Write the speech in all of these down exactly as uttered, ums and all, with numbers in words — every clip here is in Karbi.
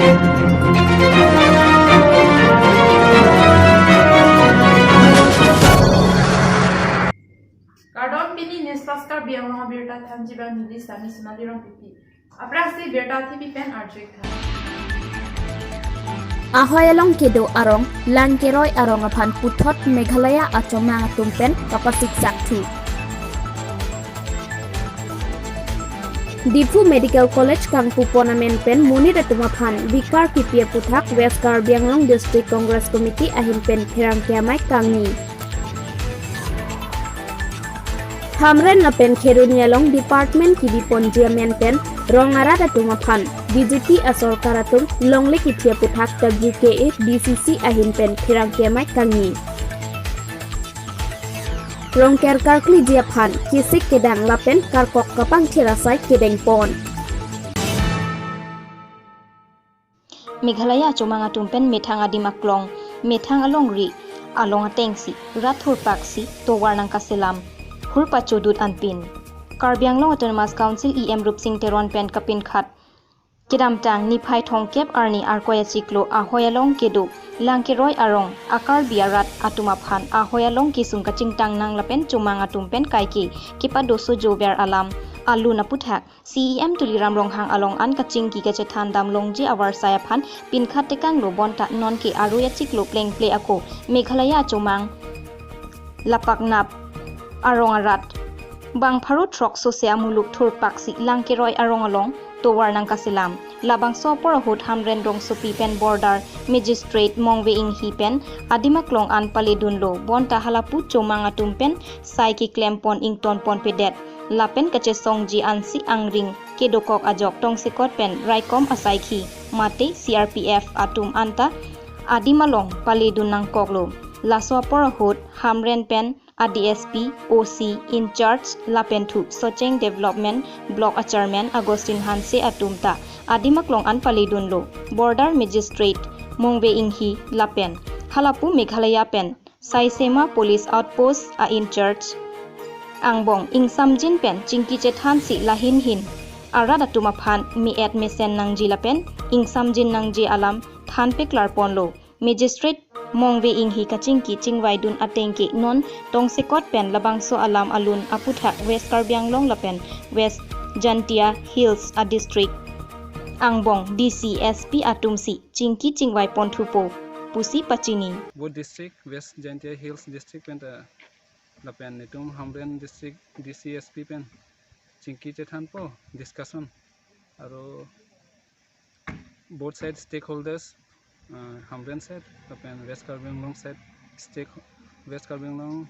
Kardom, pini News Plus Karbi Anglong abirta thanji abang neli Sami Sonali Rongpipi. Aphrangsi birta thipi pen arju-ik tha. Ahoi along kedo arong, lang keroi arong aphan puthot Meghalaya achomang atum pen kapasik sakthu. Diphu Medical College kangpupon amen pen monit atum aphan vikar kipi aputhak West Karbi Anglong District Congress Committee ahin pen pherangke amei kangni. Hamren lapen Kheroni along department kibiponji amen pen rong arat atum aphan B J P asorkar atum longle kithi aputhak W K A D C C ahin pen pherangke amei kangni. Rongker karkliji aphan kesik kedang lapen karkok kapangthir asai kedengpon. Meghalaya achomang atum pen methang adim aklong, methang alongri along atengsi rat thurpaksi tovar nangkaselam, hur pachodut anpin. Karbi Anglong Autonomous Council E M Rupsing Teron pen kapinkhat kedamtang niphai thomkep arni Arkoi achiklo Ahoi along kedo lang keroi arong a-Karbi arat atum aphan Ahoi along kesung kachingtang nang lapen chomang atum pen kaike kepadoso jover alam alun aputhak C E M Tuliram Ronghang along an kachingki kachethan damlongji avarsai aphan pinkhat tekanglo. Bonta nonke aroi achiklo plengple ako Meghalaya achomang lapak nap arong arat bang pharo throksi amuluk thurpaksi lang keroi arong along tovar nangkaselam. Labangso apor ahut Hamren rongsopi pen border magistrate Mongve Inghi pen adim aklong an paledunlo. Bonta halapu chomang atum pen sai keklempon ingtonponpedet lapen kachesongji ansi angring kedokok ajok tongsekot pen raikom asaikhi mate C R P F atum anta adim along paledun nangkoklo. Laso apor ahut Hamren pen a D S P, O C, in charge lapen thu Socheng Development Block a chairman Augustine Hanse atum ta adim aklong an paledunlo. Border magistrate Mongve Inghi lapen halapu Meghalaya pen Saisema Police Outpost a in charge angbong ingsamjin pen chingki chethansi lahin hin arat atum aphan me-et mesen nangji lapen ingsamjin nangji alam thanpeklarponlo. Magistrate Mongve Inghi kachingki chingvaidun atengke non tongsekot pen labangso alam alun aputhak West Karbi Anglong lapen West Jaintia Hills a district angbong D C, S P atumsi chingki chingvaiponthupo pusi pachini. Both district, West Jaintia Hills district pen ta lapen netum Hamren district D C, S P pen chingki chethanpo, discussion. Aro both side stakeholders, uh, Hamren side lapen West Karbi Anglong side stake, West Karbi Anglong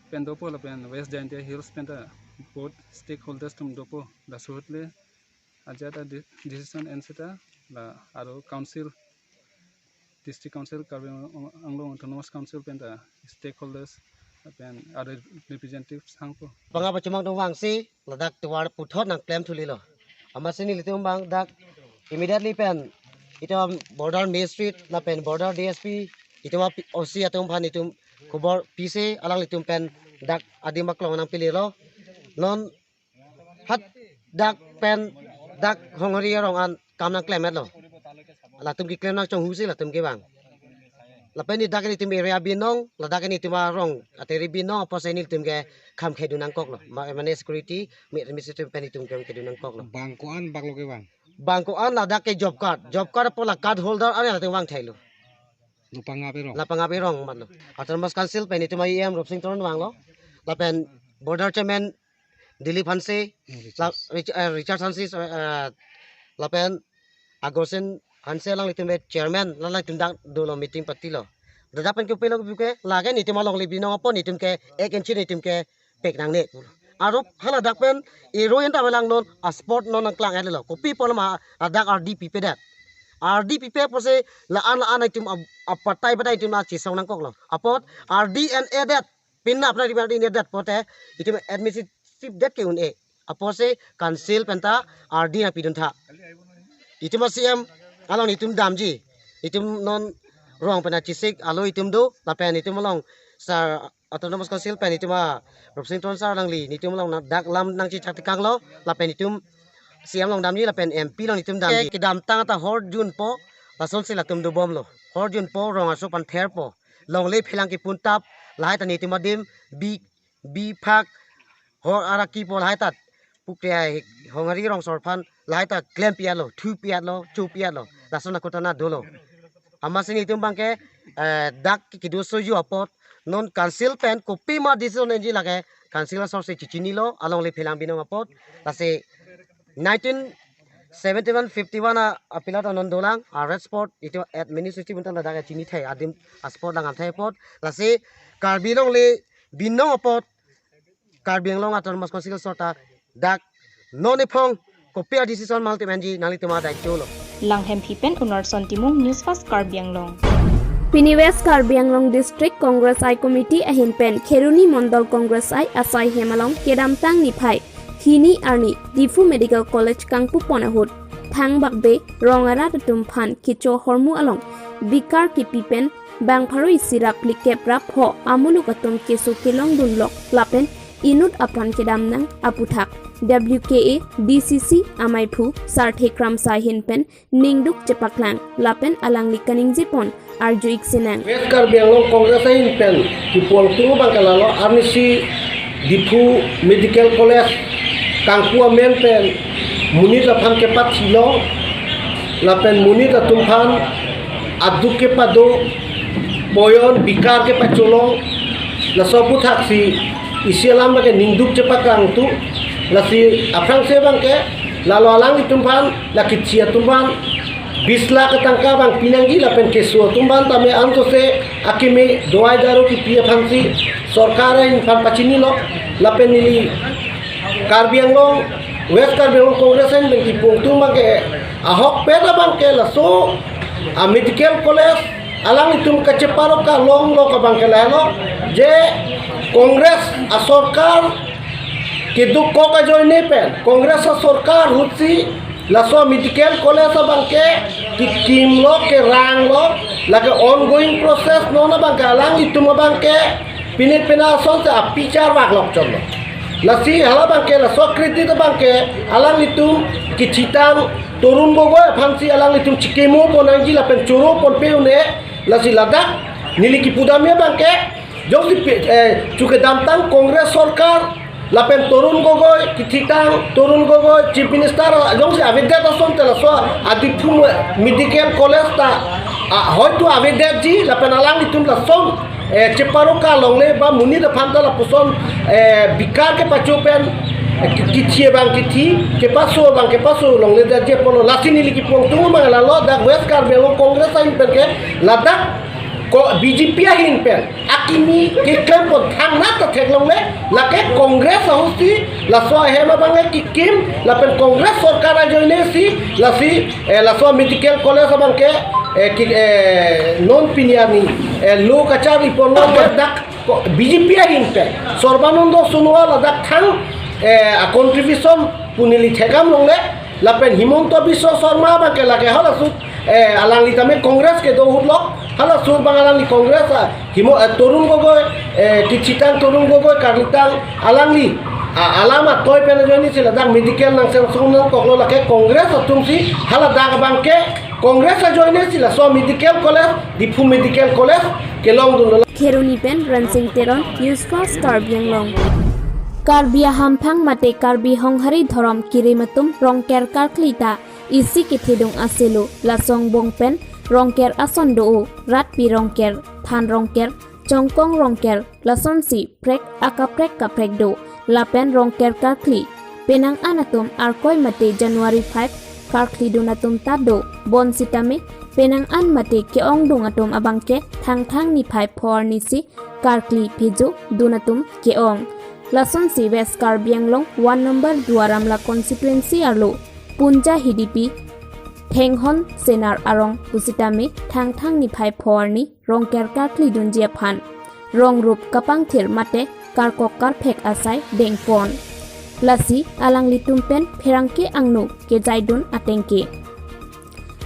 pen dopo lapen West Jaintia Hills pen ta both stakeholders atum dopo. Laso ahut le ajat a de-, decision en seta la aro council, District Council, Karbi Anglong Autonomous Council pen ta stakeholders pen aro representatives hangpo. Pangap achomang atum vangsi ladak tovar puthot nangklemthulelo. Amatsi nelitum abang dak immediately pen itum border magistrate lapen border D S P, itum a P-, O C atum aphan itum khobor pisi alanglitum pen dak adim aklong nangpilelo. Non hat dak pen dak Honghari arong an kam nangklemmetlo. Latum keklem nangchonghusi latum ke abang. Lapen ni dak nelitum area binong, ladak nelitum arong ateri binong, apotsi nelitum ke kham khedun nangkoklo. Ma-, mane security, mi-, administrative pen nelitum kham khedun nangkoklo. Bang ko-an bak lo ke abang? Bang ko-an ladak ke job card. Job card apot la card holder an latum vangthailo. Lapangap erong? Lapangap erong matlo. Autonomous Council pen itum E M Rupsing Teron vanglo. Lapen border chairman Dilip Hanse, hmm, la, Richard. Rich-, eh, Richard Hanse, eh, lapen Augustine Hanse alanglitum pen chairman, alanglitum dak dolo meeting party lo. Ladak pen kopilo puke, lake nelitum alongle binong apot nelitum ke ek inchi nelitum ke pek nangne. Aro haladak pen ero enta avelang non a spot non nangklang-etlo. Kopi apotlo ma ladak R D pipedet. R D pipe apotsi la-an la-an itum ap-, apatai patai itum la chesong nangkoklo. Apot R D en-edet, pinna apna R D en-edet pote itum administrative det ke un-e. Apotsi council pen ta R D nangpidun tha. Itum a C E M along itum damji. Itum non rong pen a chisik alo itum do, lapen itum along sir Autonomous Council pen itum a Rupsing Teron sir alangli nelitum along na dak lam nangchechak tekanglo, lapen itum C M along damji lapen M P along netum damji. Kedamtang ta hor junpo, lasonsi latum dobomlo. Hor junpo, rong aso pantherpo. Longle phelang kipuntap, lahai ta netum adim, bi, bi phak, hor araki po lahai ta. Pukre ai Honghari rongso aphan, lahai ta klem piatlo, thu piatlo, chu piatlo. Lason akutana dolo. Amatsi netum abangke, eh, dak kedo soju apot, non council pen kopima decision enji lake, council asor si chichinilo, alongle phelang binong apot, lasi nineteen seventy-one fifty-one a, apilot anon dolang, a red spot, itum administrative untan ladak chini thai, adim a spot lang an thai apot, lasi Karbi longle binong apot, Karbi Anglong Autonomous Council asor ta dak non ephong kopi a decision mal temenji nanglitum adai cholo. Langhemphi pen Unorson Timung, News Fast Karbi Anglong. Pini West Karbi Anglong District Congress I Committee ahin pen Kheroni Mondol Congress I asai hem along kedamtang niphai hini arni Diphu Medical College kangpupon ahut thangbakbe rong arat atum aphan kecho ahormu along bikar kipi pen bang pharo isi ra phlikep ra pho amuluk atum keso kelongdunlok lapen inut aphan kedam nang aputhak W K A D C C amaiphu Sarthe Kramsa ahin pen ningduk chepaklang lapen alangli kaningjepon arju-ik sinang. West Karbi Anglong Congress ahin pen kipu angtung abangke lalo, arnisi Diphu Medical College kangpu amen pen monit aphan kepathilong lapen monit atum aphan aduk kepado, poyon bikar kepacholong, laso aputhaksi isi alam abangke ningduk chepaklang tu, lasi aphrangsi abangke lalo alanglitum aphan, la kithi atum aphan bis lakh atangka abang pinangji lapen keso atum aphan tame ansose akeme dawai daru kipi aphansi sorkar ahin aphan pachinilo, lapen neli Karbi Anglong, West Karbi Anglong Congress ahin pen kipu angtung abangke ahokpet abangke laso a medical college alanglitum kacheparo kalonglok abangke lahelo, je Congress asorkar kedokok ajoine pen, Congress asorkar ahutsi laso medical college abangke kekimlo, keranglo, lake ongoing process, non abangke alanglitum abangke pine pina asonsi apichar vaklok chotlo. Lasi hala abangke laso credit abangke alanglitum kithitang Tarun Gogoi aphansi alanglitum chikimo pon nangji lapen choro ponpe un-e, lasi ladak neli kipudamji abangke jongsi pi-, eh, chukedamtang Congress sorkar lapen Tarun Gogoi, kithitang Tarun Gogoi, Chief Minister, jongsi avedet asonte laso a Diphu Medical College ta, ah, hoitu avedetji, lapen alanglitum lason, eh, cheparo kalongle ba monit aphan ta lapuson, eh, bikar kepacho pen, eh, ki-, kithi abang kithi, kepaso abang kepaso longledetji apotlo, lasi neli kipu angtung abang lalo, dak West Karbi Anglong Congress ahin penke ladak ko B J P ahin pen akimi keklempon thangnat ta theklongle, lake Congress ahutsi laso ahem abangke kekim, lapen Congress sorkar ajoinesi lasi, eh, laso medical college abangke, eh, ki, eh, non pini arni, eh, lo kacharli ponlo, dak ko B J P ahin pen Sarbananda Sonowal ladak thang, eh, a contribution pu neli thekdam longle, lapen Himanta Biswa Sarma abangke lake halaso, eh, alangli tame Congress kedo ahut lo, halaso abang alangli Congress, ah, Himo, eh, Tarun Gogoi, eh, kithitang Tarun Gogoi, karlitang alangli, ah, alam atoi pen ajoinesi ladak medical nangsengsong nangkoklo, lake Congress atumsi haladak abangke Congress ajoinesi laso medical college, Diphu Medical College kelongdunlo. Kheroni pen Rensing Teron, News Fast Karbi Anglong. Karbi ahamphang mate Karbi Honghari dhorom kirim atum Rongker karkli ta isi kethedung aselo, laso angbong pen Rongker ason do-o, Ratpi Rongker, Than Rongker, Chongkong Rongker, lasonsi prek akaprek kaprek do, lapen Rongker karkli penang an atum Arkoi mate January five karkli dun atum ta do, bonsitame penang an mate ke-ongdung atum abangke Thangthang niphai pho arnisi karkli phejo dun atum ke-ong. Lasonsi West Karbi Anglong one number Duar Amla constituency arlo Punja Hidipi Thenghon Senar arong pusitame Thangthang niphai pho arni Rongker karkli dunji aphan rong rup kapangthir mate karkok karphek asai dengpon. Lasi alanglitum pen pherangke angno kejaidun atengke.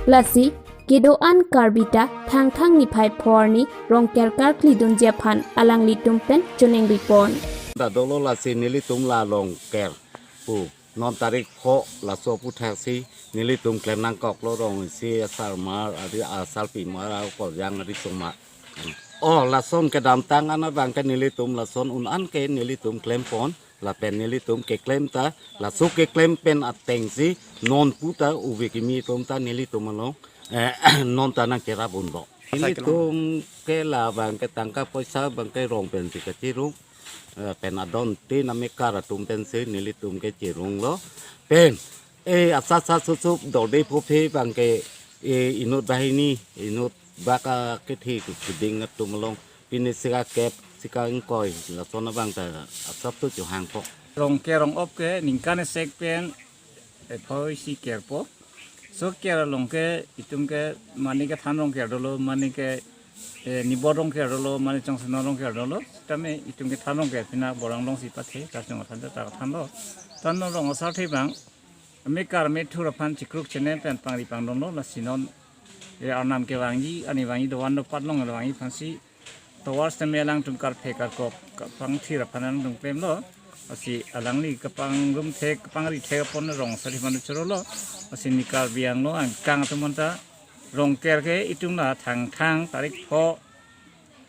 Lasi kedo-an Karbi ta Thangthang niphai pho arni Rongker karkli dunji aphan alanglitum pen choningri pon. Ta dolo, lasi nelitum la Rongker pu Non tarik pho laso aputhaksi nelitum klem nangkoklo, rong isi asarmar, ari asarpimar, akorjang ari sungmar. O, lason kedamtang an abang ke nelitum lason un-an ke nelitum klempon, lapen nelitum keklem ta, laso keklem pen atengsi non puta ove kimi atum ta nelitum along, eh, non ta nangkerap unlo. Nelitum ke labang ke tangka poisa abang ke rong pensi kachirung, eh, pen adon tin amekar atum pensi nelitum ke chirunglo. Pen, eh, asat sat susup dorde phophe abang ke, eh, inut banghini, inut bak akethe kuding atum along, pini sika kep, sika ingkoi, lason abang ta asap tu chuhangpo. Rongker rong-op ke ningkan esek pen, eh, phoi si kerpo. So ker along ke itum ke mane kethan rongker dolo, mane ke, eh, nibor rongker dolo, mane chongsenon rongker dolo. Tame itum kethan rongker pina borang long si pathe, ta chong than ta thanlo. Than rong asar the abang, amekar amethur aphan chikruk chene pen pangri pangdunlo, lasi non, eh, arnam kevangji, ani vangji dovan dopat long vangji aphansi tovar sitame alangtum karphe karkok kapangthir aphan alangtum klemlo. Lasi alangli kapangrum thek, kapangri thek apon rong asar aphan chorolo. Lasi ne Karbi Anglong angkang atum anta rongker ke itum la thangthang tarik pho,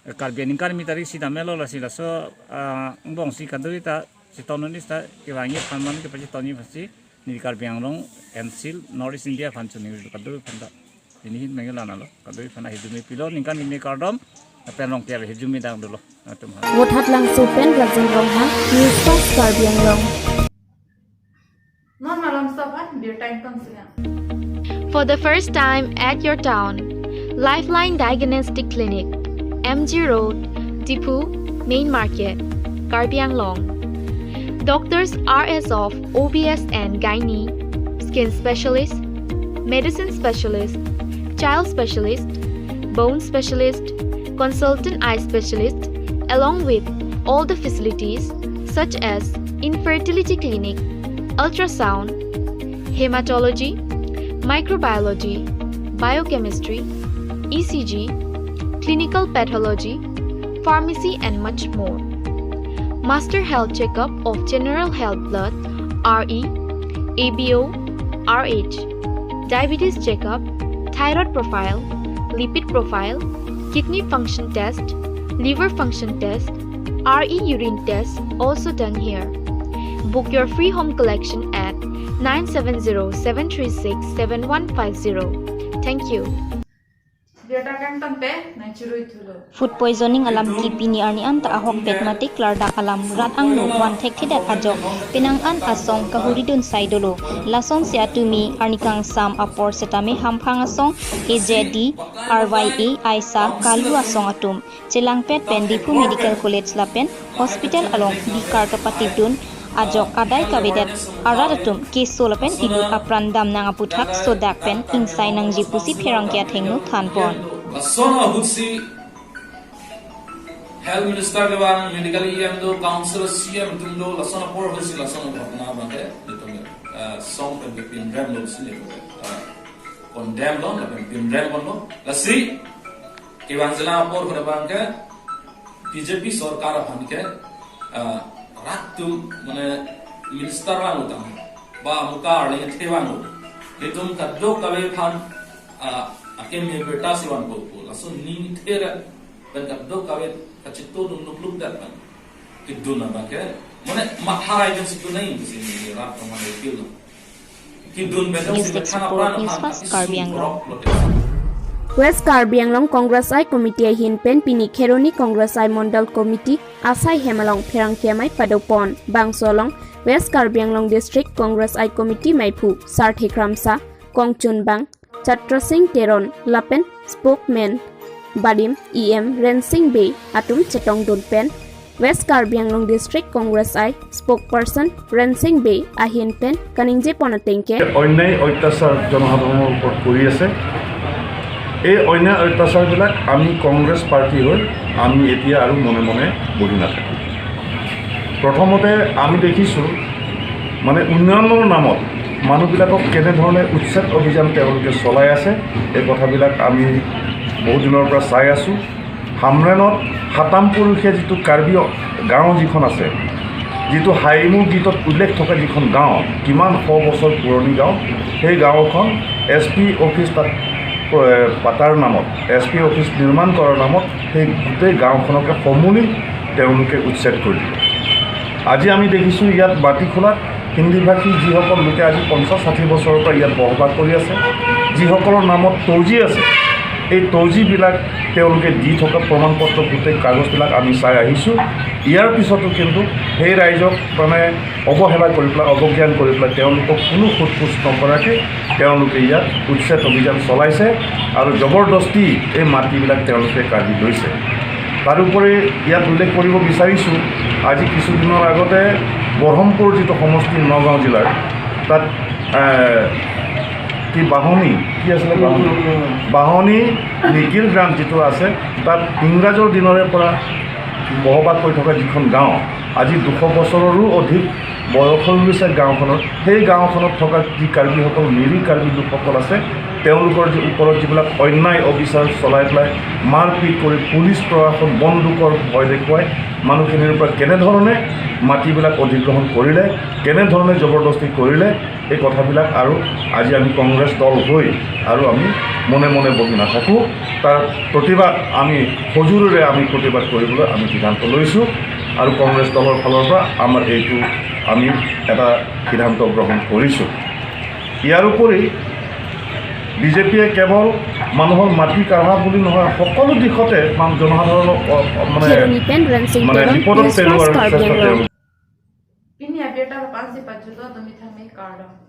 eh, Karbi aningkan kimi tarik isi damlo, lasi laso, ah, angbong si kadokave ta chetong un-e seta kevangji aphan mane kepachetongji aphansi ne Karbi Anglong N C L North East India aphan choningri kadokave aphan ta. Pini hin mengel analo, kadokave aphan ahirjume pilo, ningkan kimi kardom, lapen rongker ahirjume dang dolo, atum ha. Vothatlangso pen Rajan Ronghang, News Fast Karbi Anglong. Non malom stop ha, birta ington singa. For the first time at your town, Lifeline Diagnostic Clinic, M G Road, Diphu, Main Market, Karbi Anglong. Doctors are as of O B S and gynae, skin specialist, medicine specialist, child specialist, bone specialist, consultant eye specialist, along with all the facilities such as infertility clinic, ultrasound, hematology, microbiology, biochemistry, E C G, clinical pathology, pharmacy and much more. Master health checkup of general health blood, R E, A B O, R H, diabetes checkup, thyroid profile, lipid profile, kidney function test, liver function test, R E urine test also done here. Book your free home collection at nine seven zero seven three six seven one five zero. Thank you. Birta kangton pe nangchirui thulo. Food poisoning alam ke pini arni anta ahokpet mate klardak alam rat angno van thekthedet ajok penang an asong kahuridun sai dolo. Lasonsi atumi arni kangsam apor setame hamphang asong A J D, R Y A, AISA, KALU asong atum chelangpet pen Diphu Medical College lapen hospital along bikar kapatipdun ajok adai kavedet arat atum keso lapen ilut apran damnang aputhak sodak pen ingsai nangji pusi pherangke athengno thanpon. Lason ahutsi Health Minister kevang, Medical E M do, Council C M atum do, lason apor ahutsi lason ghotona abang ke netum, eh, song pen kepinrem lo si netum, eh, condemn lo, lapen pinrem lo. Lasi kevang jela apor ahut abang ke B J P sorkar aphan ke, ah, rat atum mane minister lang utang ba mukar le thevang lo. Netum kadokave aphan, ah, akeme birta si vanpo. Laso ningthe ra pen kadokave kachetong dun lukluk dat pen kedun abang ke mane matha rai pen si dun nai si ne rat atum aphan appeal lo. News Desk Report, News Fast Karbi Anglong. West Karbi Anglong Congress I Committee ahin pen pini Kheroni Congress I Mondal Committee asai hem along pherangke amei padopon. Bangso along West Karbi Anglong District Congress I Committee meiphu Sarthe Kramsa, Kongchunbang Chatra Sing Teron lapen spokesman barim E M Rensing Bey atum chetongdun pen West Karbi Anglong District Congress I spokesperson Rensing Bey ahin pen kaningjepon ateng ke অন্যায় অত্যাচাৰ জনসাধাৰণৰ ওপৰত কৰি আছে। এই অন্যায় অত্যাচাৰবিলাক আমি কংগ্ৰেছ পাৰ্টি হৈ আমি এতিয়া আৰু মনে মনে বহি নাথাকোঁ। প্ৰথমতে আমি দেখিছোঁ, মানে, উন্নয়নৰ নামত মানুহবিলাকক কেনেধৰণে উচ্ছেদ অভিযান তেওঁলোকে চলাই আছে, এই কথাবিলাক আমি বহুত দিনৰ পৰা চাই আছোঁ। হামৰেণত সাতাম পুৰুষে যিটো কাৰ্বি গাঁও যিখন আছে, যিটো হাইমু গীতত উল্লেখ থকা যিখন গাঁও, কিমান শ বছৰ পুৰণি গাঁও, সেই গাঁওখন এছ পি অফিচ তাত, এ, পাতাৰ নামত, এছ পি অফিচ নিৰ্মাণ কৰাৰ নামত সেই গোটেই গাঁওখনকে সমূলি তেওঁলোকে উচ্ছেদ কৰি দিলে। আজি আমি দেখিছোঁ ইয়াত মাটিখোলাত হিন্দীভাষী যিসকল লোকে আজি পঞ্চাছ ষাঠি বছৰৰ পৰা ইয়াত বসবাস কৰি আছে, যিসকলৰ নামত তৌজী আছে, এই তৌজীবিলাক তেওঁলোকে দি থকা প্ৰমাণ পত্ৰ, গোটেই কাগজবিলাক আমি চাই আহিছোঁ। ইয়াৰ পিছতো কিন্তু সেই ৰাইজক মানে অৱহেলা কৰি পেলাই, অৱজ্ঞান কৰি পেলাই তেওঁলোকক কোনো সোধ পোছ নকৰাকৈ তেওঁলোকে ইয়াত উচ্ছেদ অভিযান চলাইছে আৰু জবৰদস্তি এই মাটিবিলাক তেওঁলোকে কাঢ়ি লৈছে। তাৰোপৰি ইয়াত উল্লেখ কৰিব বিচাৰিছোঁ, আজি কিছুদিনৰ আগতে বৰহমপুৰ যিটো সমষ্টি নগাঁও জিলাৰ, তাত, এ, কি বাহনী, কি আছিলে বাহনী? বাহনী নিকিল গ্ৰাম যিটো আছে, তাত ইংৰাজৰ দিনৰে পৰা বসবাস কৰি থকা যিখন গাঁও, আজি দুশ বছৰৰো অধিক বয়স হৈ গৈছে গাঁওখনৰ। সেই গাঁওখনত থকা যি কাৰ্বিসকল, মিৰি কাৰ্বি লোকসকল আছে, তেওঁলোকৰ যি ওপৰত যিবিলাক অন্যায় অবিচাৰ চলাই পেলাই মাৰপিট কৰি পুলিচ প্ৰশাসন বন্দুকৰ ভয় দেখুৱাই মানুহখিনিৰ পৰা কেনেধৰণে মাটিবিলাক অধিগ্ৰহণ কৰিলে, কেনেধৰণে জবৰদস্তি কৰিলে, এই কথাবিলাক আৰু আজি আমি কংগ্ৰেছ দল হৈ আৰু আমি মনে মনে বহি নাথাকোঁ। তাৰ প্ৰতিবাদ আমি সজোৰেৰে আমি প্ৰতিবাদ কৰিবলৈ আমি সিদ্ধান্ত লৈছোঁ আৰু কংগ্ৰেছ দলৰ ফালৰ পৰা আমাৰ এইটো আমি এটা সিদ্ধান্ত গ্ৰহণ কৰিছোঁ। ইয়াৰ উপৰি বিজেপিয়ে কেৱল মানুহৰ মাটি কাঢ়া বুলি নহয়, সকলো দিশতে মান-, জনসাধাৰণক, অ, অ, মানে, Kiruni pen Rensing মানে Teron, বিপদত News পেলোৱাৰ First Karbi চেষ্টা Anglong. তেওঁলোকে Pini abirta lapu-an si pajutlo, tumi thank me, kardom.